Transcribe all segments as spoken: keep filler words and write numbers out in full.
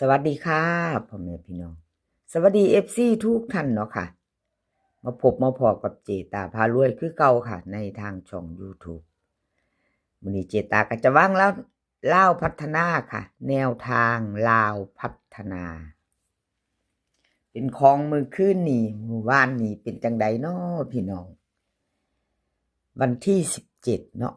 สวัสดีค่ะ พ่อแม่พี่น้อง สวัสดี เอฟซี ทุกท่านเนาะค่ะ มาพบมาพ้อกับเจตาพารวยคือเก่าค่ะ ในทางช่อง YouTube มื้อนี้เจตาก็จะวางแล้ว ลาวพัฒนาค่ะ แนวทางลาวพัฒนา เป็นของมื้อคืนนี้ มื้อวานนี้เป็นจังใดน้อพี่น้อง วันที่สิบเจ็ดเนาะ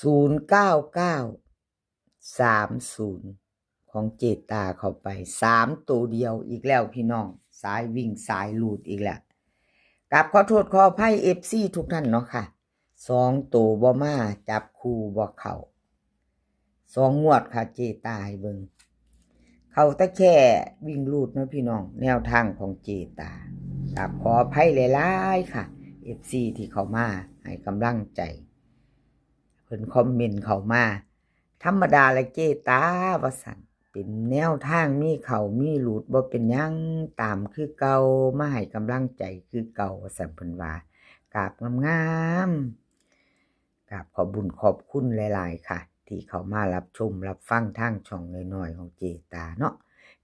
ศูนย์เก้าเก้า สามศูนย์ ของเจตาเข้าไป สามตัวเดียวอีกแล้วพี่น้อง สายวิ่งสายรูดอีกแล้ว กราบขอโทษขออภัย เอฟซี ทุกท่านเนาะค่ะ สองตัวบ่มา จับคู่บ่เข้า สองงวดค่ะ เจตาให้เบิ่ง เข้าแต่แค่วิ่งรูดเนาะพี่น้อง แนวทางของเจตา กราบขออภัยหลายๆค่ะ เอฟซี ที่เข้ามาให้กำลังใจ เพิ่นคอมเมนต์เข้ามา ธรรมดาละเจตา ว่าซั่น เป็นแนวทางมีเข้ามีรูด บ่เป็นหยัง ตามคือเก่า มาให้กำลังใจคือเก่า ว่าซั่นเพิ่นว่า กราบงามๆ กราบขอบบุญขอบคุณหลายๆค่ะ ที่เข้ามารับชมรับฟังทางช่องน้อยๆของเจตาเนาะ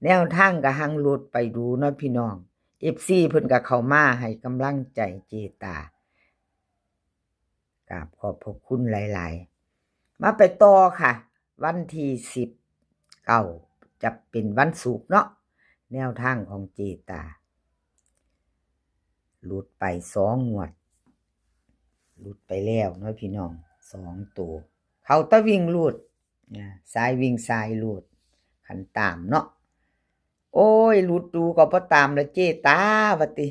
แนวทางก็หังรูดไปดูเนาะพี่น้อง เอฟซี เพิ่นก็เข้ามาให้กำลังใจเจตา กราบขอบพระคุณหลายๆ มาไปต่อค่ะ วันที่สิบเก้า จะเป็นวันศุกร์เนาะ แนวทางของเจตา หลุดไปสองงวด หลุดไปแล้วเนาะพี่น้อง สองตัว เข้าแต่วิ่งรูด อ่า สายวิ่งสายรูด คันตามเนาะ โอ้ย หลุดดูก็บ่ตามละเจตา ว่าติ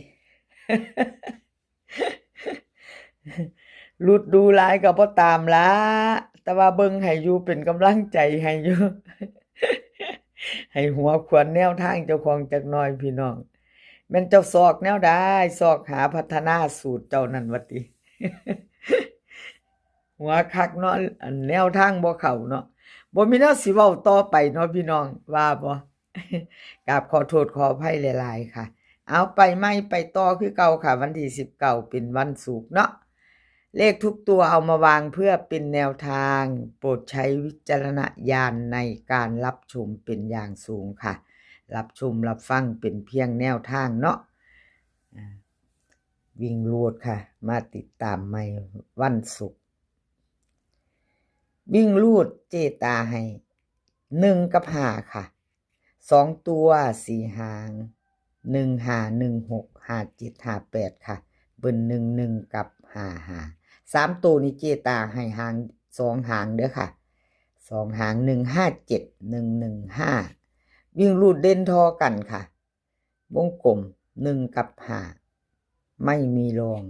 หลุดดูหลายก็บ่ตามละ แต่ว่าเบิ่งให้อยู่ เป็นกำลังใจให้อยู่ ให้หัวขวัญแนวทางเจ้าของจักหน่อยพี่น้อง แม่นเจ้าซอกแนวใด ซอกหาพัฒนาสูตรเจ้านั่นว่าติ หัวคักเนาะ อันแนวทางบ่เข้าเนาะ บ่มีแนวสิเว้าต่อไปเนาะพี่น้อง ว่าบ่ กราบขอโทษขออภัยหลายๆค่ะ เอาไปใหม่ไปต่อคือเก่าค่ะ วันที่สิบเก้า เป็นวันศุกร์เนาะ เลขทุกตัวเอามาวางเพื่อเป็นแนวทาง โปรดใช้วิจารณญาณในการรับชมเป็นอย่างสูงค่ะ รับชมรับฟังเป็นเพียงแนวทางเนาะ อ่า วิ่งรูดค่ะ มาติดตามใหม่วันศุกร์ วิ่งรูดเจตาให้ หนึ่งกับห้าค่ะ สองตัวสี่หาง หนึ่งห้า หนึ่งหก ห้าเจ็ด ห้าแปดค่ะ เบิ้ล หนึ่งหนึ่ง กับ ห้าห้า สามตัวนี้เจตาให้หาง สองหางเด้อค่ะ สองหาง หนึ่งห้าเจ็ด หนึ่งหนึ่งห้า วิ่งรูดเด่นทอกันค่ะ วงกลม หนึ่งกับห้า ไม่มีรอง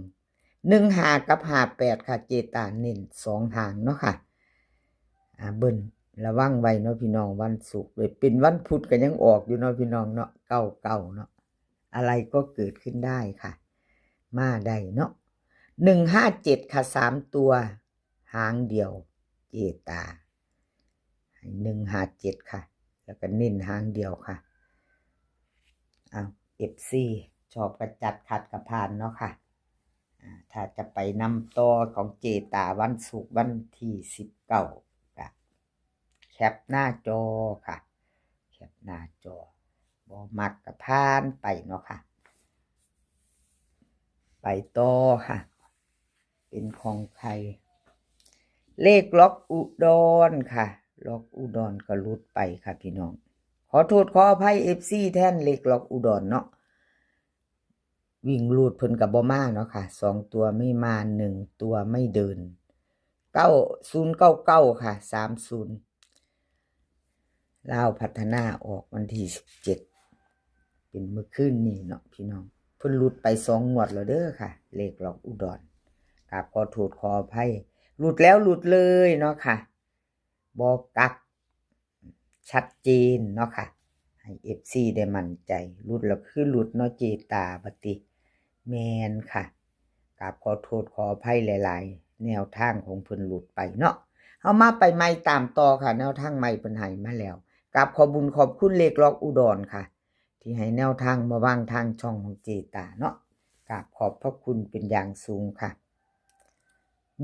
หนึ่งห้า กับ ห้าแปด ค่ะ เจตาเน้นสองหางเนาะค่ะ อ่า เบิ้ล ระวังไว้เนาะพี่น้อง วันศุกร์เลย เป็นวันพุธก็ยังออกอยู่เนาะพี่น้องเนาะ เก้าเก้า เนาะ อะไรก็เกิดขึ้นได้ค่ะ มาได้เนาะ หนึ่งห้าเจ็ด ค่ะ สามตัว หางเดียว เจตา ให้ หนึ่งห้าเจ็ด ค่ะ แล้วก็เน้นหางเดียวค่ะ เอา เอฟซี ชอบก็จัด ขัดก็ผ่านเนาะค่ะ อ่า ถ้าจะไปนำต่อของเจตาวันศุกร์วันที่สิบเก้า ก็แคปหน้าจอค่ะ แคปหน้าจอ บ่มักก็ผ่านไปเนาะค่ะ ไปต่อค่ะ เป็นของใคร เลขล็อกอุดรค่ะ ล็อกอุดรก็หลุดไปค่ะพี่น้อง ขอโทษขออภัย เอฟซี แทนเลขล็อกอุดรเนาะ วิ่งรูดเพิ่นก็บ่มาเนาะค่ะ สองตัวไม่มา หนึ่งตัวไม่เดิน เก้า ศูนย์เก้าเก้า ค่ะ สามศูนย์ ลาวพัฒนาออกวันที่สิบเจ็ด เป็นมื้อคืนนี้เนาะพี่น้อง เพิ่นหลุดไปสองงวดแล้วเด้อค่ะ เลขล็อกอุดร กราบขอโทษขออภัย หลุดแล้วหลุดเลยเนาะค่ะ บ่กัก ชัดเจนเนาะค่ะ ให้ เอฟซี ได้มั่นใจ หลุดแล้วคือหลุดเนาะ เจตา บัดนี้ แม่นค่ะ กราบขอโทษขออภัยหลายๆ แนวทางของเพิ่นหลุดไปเนาะ เฮามาไปใหม่ตามต่อค่ะ แนวทางใหม่เพิ่นให้มาแล้ว กราบขอบุญขอบคุณเลขล็อกอุดรค่ะ ที่ให้แนวทางมาวางทางช่องของเจตาเนาะ กราบขอบพระคุณเป็นอย่างสูงค่ะ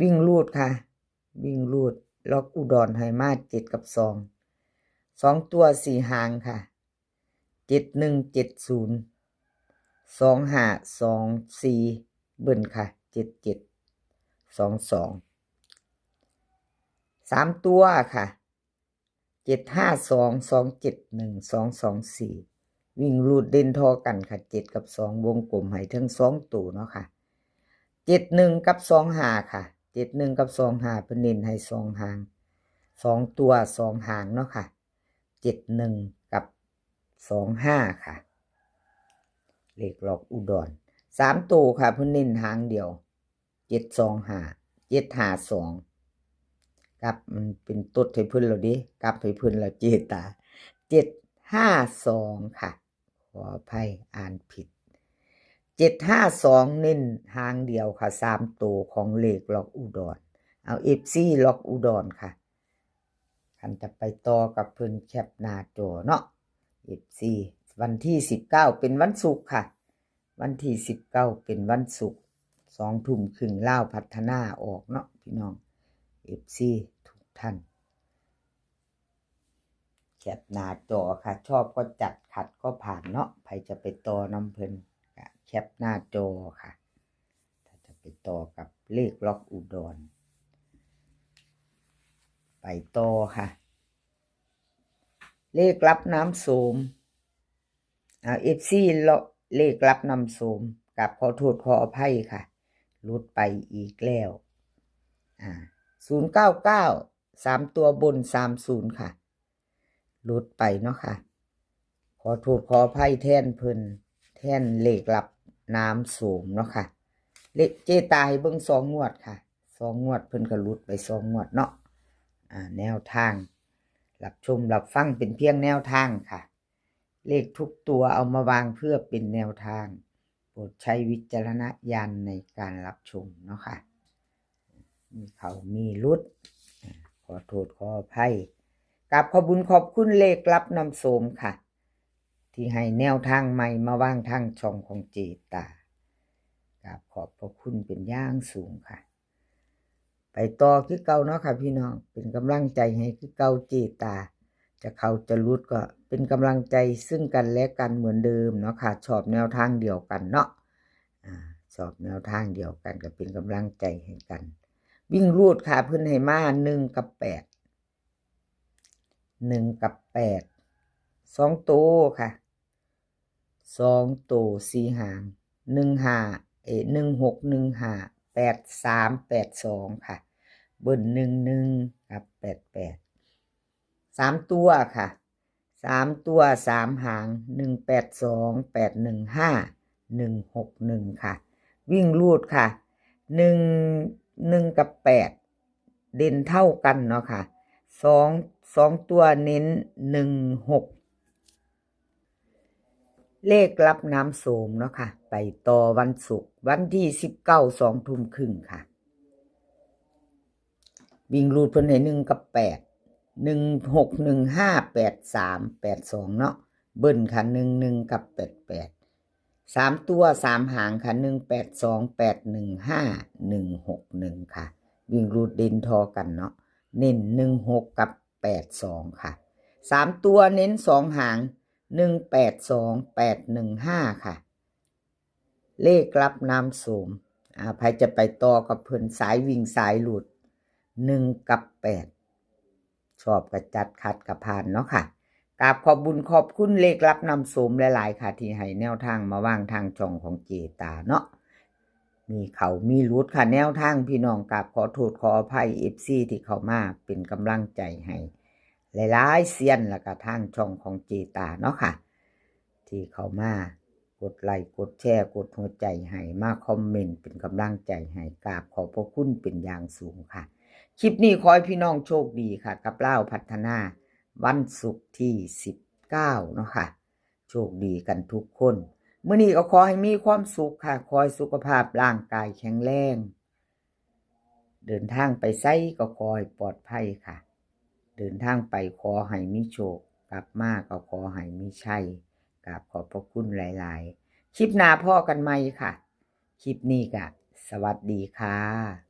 วิ่งรูดค่ะ วิ่งรูด ล็อกอุดรให้มา เจ็ดกับสอง สองตัวสี่หางค่ะ เจ็ดหนึ่ง เจ็ดศูนย์ สองห้า สองสี่ เบิ้ลค่ะ เจ็ดเจ็ด สองสอง สามตัวค่ะ เจ็ดห้าสอง สองเจ็ดหนึ่ง สองสองสี่ วิ่งรูดเด่นทอกันค่ะ เจ็ดกับสอง วงกลมให้ทั้งสองตัวเนาะค่ะ เจ็ดหนึ่ง กับ สองห้า ค่ะ เจ็ดหนึ่ง กับ สองห้า เพิ่นเน้นให้สองหาง สองตัวสองหางเนาะค่ะ เจ็ดหนึ่ง กับ สองห้า ค่ะ เลขล็อกอุดร สามตัวค่ะ เพิ่นเน้นหางเดียว เจ็ดสองห้า เจ็ดห้าสอง กลับมันเป็นตดให้เพิ่นแล้วเด้ กลับให้เพิ่นแล้วเจตา เจ็ดห้าสอง ค่ะ ขออภัยอ่านผิด เจ็ดห้าสอง เน้นหางเดียวค่ะ สามตัวของเลขล็อกอุดร เอา เอฟซี ล็อกอุดรค่ะ คันจะไปต่อกับเพิ่นแคปหน้าจอเนาะ เอฟซี วันที่สิบเก้าเป็นวันศุกร์ค่ะ วันที่สิบเก้าเป็นวันศุกร์ สองทุ่มครึ่งลาวพัฒนาออกเนาะพี่น้อง เอฟซี ทุกท่าน แคปหน้าจอค่ะ ชอบก็จัด ขัดก็ผ่านเนาะ ใผจะไปต่อนำเพิ่นก็แคปหน้าจอค่ะ ถ้าจะไปต่อกับเลขล็อกอุดร ไปต่อค่ะ เลขลับน้ำโสม อ่า เอฟซี เลาะเลขลับน้ำโสม กับขอโทษขออภัยค่ะ หลุดไปอีกแล้ว อ่า ศูนย์เก้าเก้า สามตัวบน สามศูนย์ ค่ะ หลุดไปเนาะค่ะ ขอโทษขออภัยแทนเพิ่น แทนเลขลับน้ำโสมเนาะค่ะ เลขเจตาให้เบิ่งสองงวดค่ะ สองงวดเพิ่นก็หลุดไปสองงวดเนาะ อ่า แนวทาง รับชมรับฟังเป็นเพียงแนวทางค่ะ เลขทุกตัวเอามาวางเพื่อเป็นแนวทาง โปรดใช้วิจารณญาณในการรับชมเนาะค่ะ มีเขามีหลุด อ่า ขอโทษขออภัย กราบขอบบุญขอบคุณเลขลับน้ำโสมค่ะ ที่ให้แนวทางใหม่มาวางทางช่องของเจตา กราบขอบพระคุณเป็นอย่างสูงค่ะ ไปต่อคือเก่าเนาะค่ะพี่น้อง เป็นกำลังใจให้คือเก่าเจตา จะเข้าจะหลุดก็เป็นกำลังใจซึ่งกันและกันเหมือนเดิมเนาะค่ะ ชอบแนวทางเดียวกันเนาะ อ่า ชอบแนวทางเดียวกันก็เป็นกำลังใจให้กัน วิ่งรูดค่ะ เพิ่นให้มา หนึ่งกับแปด หนึ่งกับแปด สองตัวค่ะ สองตัวสี่หาง หนึ่งห้า เอ หนึ่งหก หนึ่งห้า แปดสาม แปดสอง ค่ะ เบิ้ล หนึ่งหนึ่ง กับ แปดแปด สามตัวค่ะ สามตัวสามหาง หนึ่งแปดสอง แปดหนึ่งห้า หนึ่งหกหนึ่ง ค่ะ วิ่งรูดค่ะ หนึ่ง หนึ่งกับแปด เด่นเท่ากันเนาะค่ะ สอง สองตัวเน้น หนึ่งหก เลขลับน้ำโสมเนาะค่ะ ไปต่อวันศุกร์ วันที่สิบเก้า สองทุ่มครึ่งค่ะ วิ่งรูดเพิ่นให้ หนึ่งกับแปด หนึ่งหก หนึ่งห้า แปดสาม แปดสอง เนาะ เบิ้ลค่ะ หนึ่งหนึ่ง กับ แปดแปด สามตัวสามหางค่ะ หนึ่งแปดสอง แปดหนึ่งห้า หนึ่งหกหนึ่ง ค่ะ วิ่งรูดเด่นทอกันเนาะ เน้น หนึ่งหก กับ แปดสอง ค่ะ สามตัวเน้นสองหาง หนึ่งแปดสอง แปดหนึ่งห้า ค่ะ เลขลับน้ำโสม อ่า ใผจะไปต่อกับเพิ่นสายวิ่งสายหลุด หนึ่งกับแปด ชอบกะจัด ขัดกะผ่านเนาะค่ะ กราบขอบบุญขอบคุณเลขลับน้ำโสมหลายๆค่ะ ที่ให้แนวทางมาวางทางช่องของเจตาเนาะ มีเขามีหลุดค่ะ แนวทางพี่น้อง กราบขอโทษขออภัย เอฟซี ที่เข้ามาเป็นกำลังใจให้หลายๆเซียน แล้วก็ทางช่องของเจตาเนาะค่ะ ที่เข้ามากดไลค์กดแชร์กดหัวใจให้ มาคอมเมนต์เป็นกำลังใจให้ กราบขอบพระคุณเป็นอย่างสูงค่ะ คลิปนี้ขอให้พี่น้องโชคดีค่ะ กับลาวพัฒนา วันศุกร์ที่สิบเก้าเนาะค่ะ โชคดีกันทุกคน มื้อนี้ก็ขอให้มีความสุขค่ะ ขอให้สุขภาพร่างกายแข็งแรง เดินทางไปไสก็ขอให้ปลอดภัยค่ะ เดินทางไปขอให้มีโชค กลับมาก็ขอให้มีชัย กราบขอบพระคุณหลายๆ คลิปหน้าพ้อกันใหม่ค่ะ คลิปนี้ก็สวัสดีค่ะ